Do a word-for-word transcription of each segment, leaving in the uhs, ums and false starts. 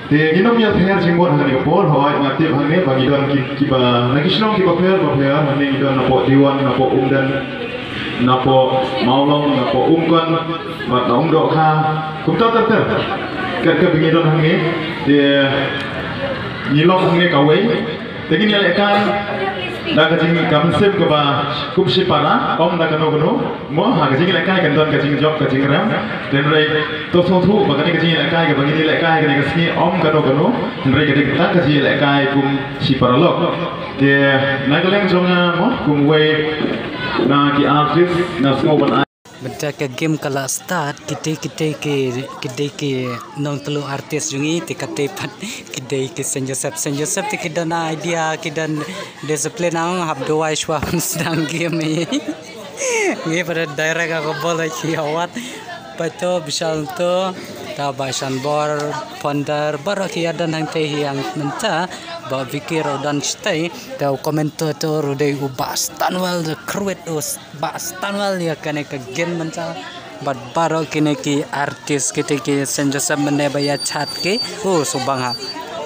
Te ngi nym ïa pher jingmut ha kane ka por, hooid, nga tip hangne ba ngi don ki, kiba na ki shnong kiba pher ba pher, hangne ngi don napoh Diwan, napoh Umden, napoh Mawlong, napoh Umkon, bad na Umdohkha, kumta ter ter. Kat kat ba ngi don hangne, te ngi long hangne kawei. Te ngin ïalehkai da ka jing, ka mynsiem kaba kum shipara, ym da kano kano, mo, ha ka jingïalehkai kan don ka jingjop ka jingrem. Te hynrei to sngewthuh ba kane ka jingïalehkai kaba ngin ïalehkai kane ka sngi ym kano kano, hynrei ka dei kata ka jingïalehkai kum shipara lok. Te na ka liang jong nga, mo, kum wei na ki artist nga sngew ban ai. Mynta ka game ka la start, kitei kitei ki, kitei ki nongtluk artist jong ngi, te katei pat kitei ki Saint Joseph, Saint Joseph te ki don idea, ki don discipline, ang hap duwai shuwa sdang game hi. Ngi pat direct ha ka bol ki awat. Paito, Bishal to, ta Bai Sanbor, Ponder, baroh ki ïa don hangtei hi hangta mynta, ba Vicky ruh don shatei, ta u commentator ruh dei u Bah Stanwell, the create u Bah Stanwell ïa kane ka game mynta. Bad baroh kine ki artist kitei ki Saint Joseph mynne ba ïa chat ki. Oh, subang ha.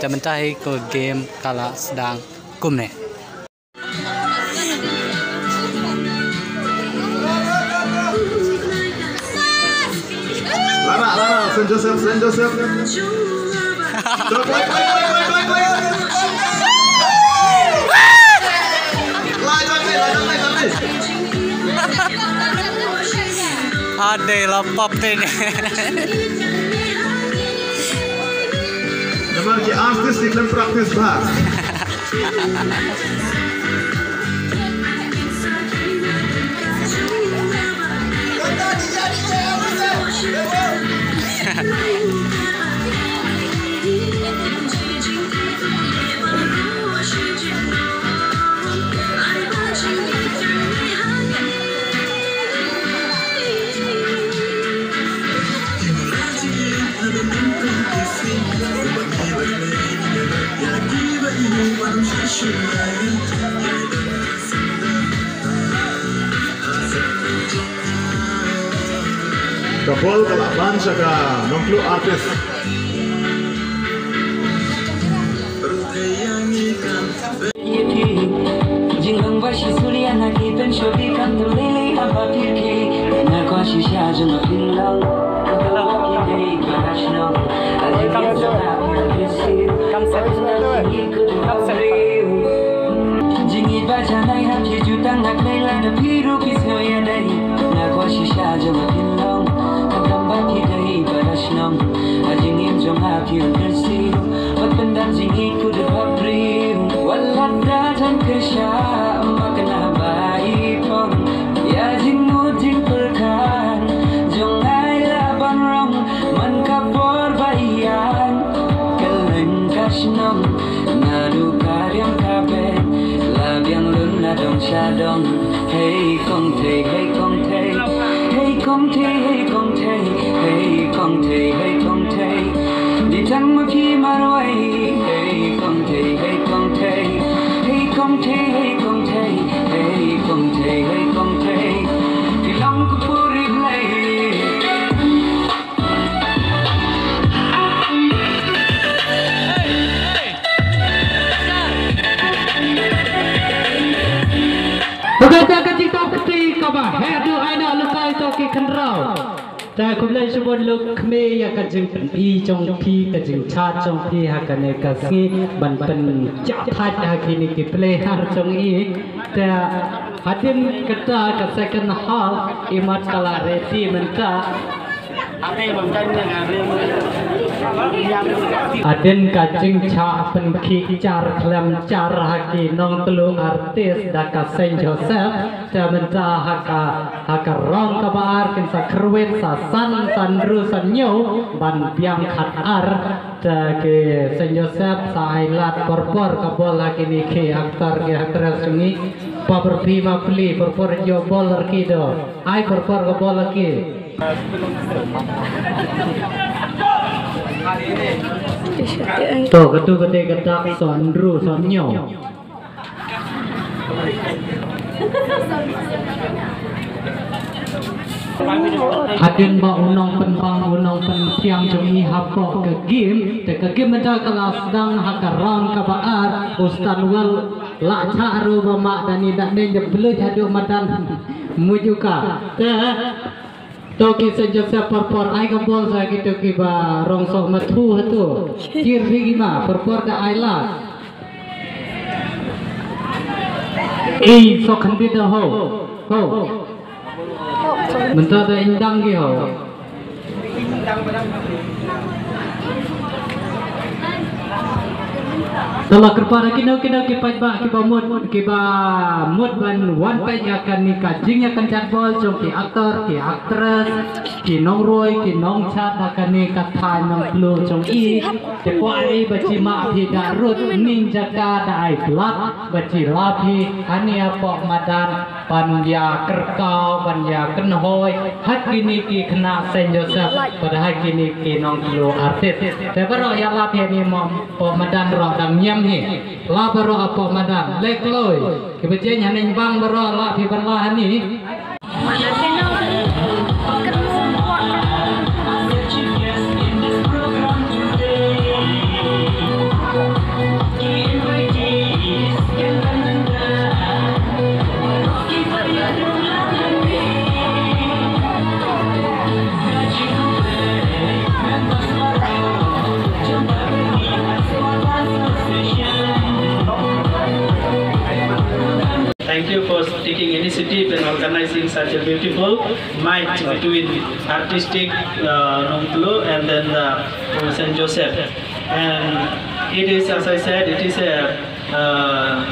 Te mynta hi ka game ka la sdang kumne. Lara, Lara, Saint Joseph, Saint Joseph. Play, play, play. Lai jang ni, lai jang ni, jang ni. Ade la pop te ne. Namar ki artist ki khlem practice bha. Ka bol ka la ban sha ka nongtluk artist. Jinglong ba shi sulia na ki pen shobi kam tu lili hamba pirki. Na kwa shisha jong a pinlong. Ka la ki dei ka rashnong. A jingin jong a pirki. Kam set. Kam set. Jingit ba janai ha ki jutang na klei lai na piru ki snoya dai. Na kwa shisha jong a pinlong. Kam kam ba ki dei ba rashnong. A jingin jong a pirki. Wat pendam jingit ku de ba priu. Wat lada jan kersha ma kena ba i pom. Ïa jingmut jingpyrkhat jong ngai la ban rong man ka por ba ïaid. Kylleng ka shnong naduh ka riam ka beit la biang lun na dong sha dong. Hei kong thei, hei kong thei, hei kong thei, hei kong thei, hei kong thei, hei kong thei. Di tang ma phi marwei. Hei kong thei, hei kong thei, hei kong thei, hei kong thei, hei kong thei, hei kong thei. Phi long ka puri Blei. Ka kata ka jingthoh kti kaba heh duh ai na lukai to ki khynraw. Te khublei shibun lok kmie ïa ka jingpyni jong phi, ka jingchat jong phi ha kane ka sngi ban pynjah thait ha kine ki player jong i. Te hadien kata ka second half i mat ka la ready mynta. Hadien ka jingchah pynkhih jar khlem jar ha ki nongtluk artist da ka Saint Joseph. Te mynta ha ka, ha ka rong kaba ar kin sa kyrwit sa san, san hynriew, san hynñiew ban biang khat ar. Te ki Saint Joseph sa ai lad por por ka bol ha kine ki actor ki actress jong ngi. Por por phi ma pli por por ïoh bol ar ki do. Ai por por ka bol ar ki. To katu kate ka dak san hynriew, san hynñiew. Hadien ba u nongpynbang u nongpynphiang jong i hapoh ka game, te ka game mynta ka la sdang ha ka round kaba ar, u Stanwell la chah ruh ba mah da ni da neng da bluit haduh madan mujuka. Te to ki Saint Joseph por por ai ka bol sa kito kiba rong soh mathu hato. Kir ri ki ma por por da ai la. Ei, sok khyndiat da ho. Ho. Mynta da indang ki ho. Te la kyrpad ha kino kino ki paidbah kiba mut, kiba mut ban wan peit ïa kane ka jingïakynjat bol jong ki actor, ki actress, ki nongrwai, ki nongchat ha kane ka thaiñ Nongtluh jong i. Te kwah ri ba chi mah phi da rut ning jaka da ai blat ba chi la phi hangne hapoh madan ban ïa kyrkhu, ban ïa kynhoi ha kine ki khynnah Saint Joseph bad ha kine ki Nongtluh artist. Te baroh ïa la phi hangne mo poh madan baroh dang ñiam hi. La baroh hapoh madan leh kloi. Kiba jeng haneng bang baroh la phi ban la hangne. Thank you for taking initiative and organizing such a beautiful match between Artistic uh, Nongtluh and then the Saint Joseph. And it is, as I said, it is a uh,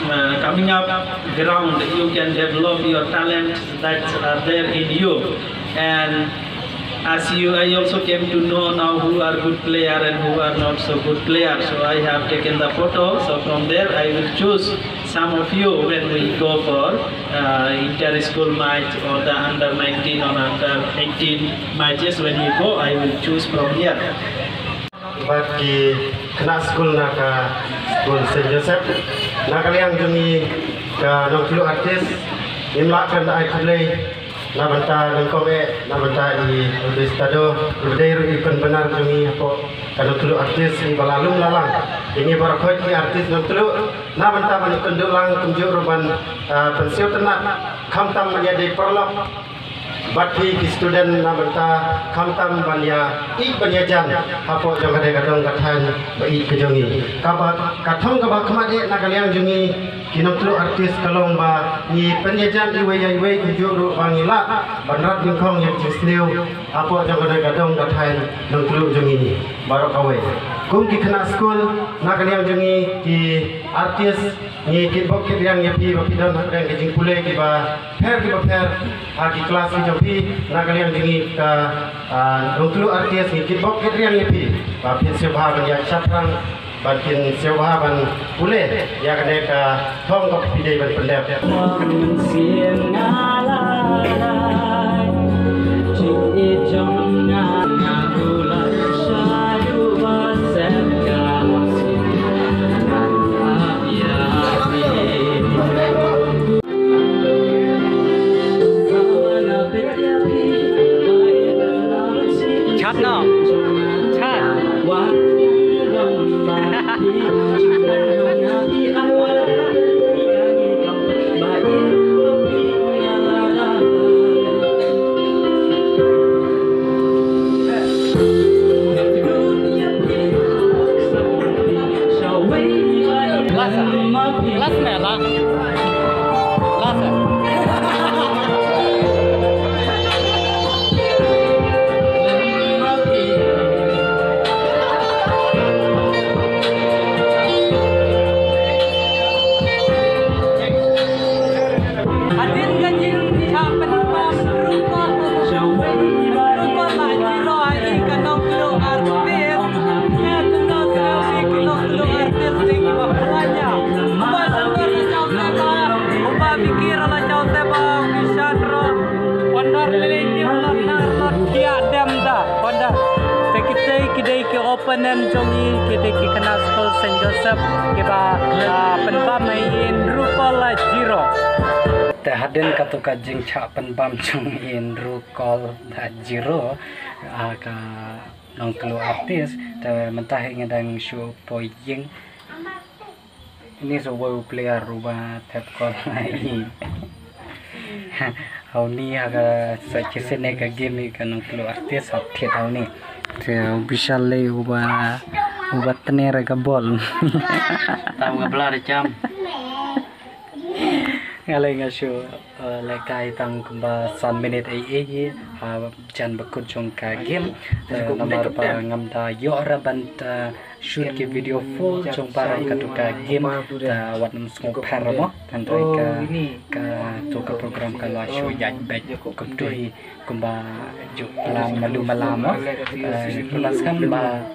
uh, coming up ground. You can develop your talent that's uh, there in you. And as you, I also came to know now who are good player and who are not so good player. So I have taken the photo. So from there, I will choose some of you when we go for uh, inter-school match or the under nineteen or under eighteen matches. When we go, I will choose from here. Bad ki khynnah skul na ka skul Saint Joseph. Na ka liang jong ngi ka Nongtluh Artist, ngim lah ban ai khublei na bynta nyngkong eh, na bynta i Odis Tado, i ba dei ruh i pynbna jong ngi hapoh ka Nongtluh Artist, i ba la lum la lang ïa ngi baroh khoit ki artist Nongtluh, na bynta ban ïakynduh lang kumjuh ruh ban, ah, pynsngewtynnat, khamtam ban ïadei paralok bad phi ki student na bynta khamtam ban ïa ïeit ban ïa jan hapoh jong kane ka dong ka thaiñ ba ïeit ka jong ngi. Kaba ka thong kaba khmat eh na ka liang jong ngi ki Nongtluh Artist ka long ba ngi pynïajan iwei ïa iwei kumjuh ruh ba ngi lah ban rat nyngkong ïa ka jingsniew hapoh jong kane ka dong ka thaiñ Nongtluh jong ngi baroh kawei. Kum ki khynnah skul na ka liang jong ngi ki artist ngi kitbok kitrwiang ïa phi ba phi don ha ka jingpule kiba pher kiba pher ha ki klas ki jong phi na ka liang jong ngi ka, ah, Nongtluh Artist ngi kitbok kitrwiang ïa phi ba phin sngewbha ban ïa shaphrang ban phin sngewbha ban pule ïa kane ka thong kaba phi dei ban pyndep. Chat now. Chat. Last, last me la. Last. Hadien ka jingpynbam rukom, rukom la jiro ha i ka Nongtluh Artist. Nga kumno sngewbha ki Nongtluh Artist dei kiba pynlait ïa. Uba sngewbha la jaw seba, uba bikir la jaw seba, u Kishan Ron. Pondar lei ki ulat nar lot ki adem da. Pondar. Te kitei ki dei ki opponent jong i, ki dei ki khynnah skul Saint Joseph kiba, ah, pynbam ha i hynriew kol la zero. Te hadien katu ka jingshah pynbam jong i Andrew Cole da zero, ah, ka Nongtluh Artist, te mynta hi nga dang shu poi ïing. Ini sa uwei u player uba thep kol ha i. Ha uni ha ka sa chisien ne ka game i ka Nongtluh Artist ha thied ha uni. Te u Bishal le uba, uba tner ka bol. Tam ka bla da cham. Nga le nga shu, eh, lehkai tang kumba san minit ei ei hi ha jan ba kut jong ka game. Eh, namar ba ngam da ïoh ra ban, eh, shoot ki video full jong baroh katu ka game, te wat nym sngewpher mo, hynrei ka, katu ka program ka la shu ïaid beit kumtu hi kumba ju lam malu malam mo. Eh, kumba skhem ba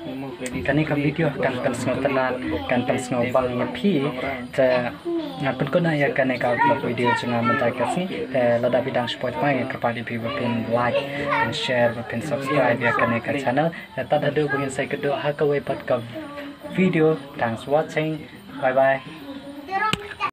kane ka video kan pynsngewtynnat, kan pynsngewbang ïa phi, te ngan pynkut noh ïa kane ka vlog video jong nga mynta ka sngi. Te lada phi dang shu poi thymmai, nga kyrpad ïa phi ba phin like, phin share, ba phin subscribe ïa kane ka channel. Te tad haduh ba ngin sa ïakynduh ha kawei pat ka video. Thanks for watching. Bye bye.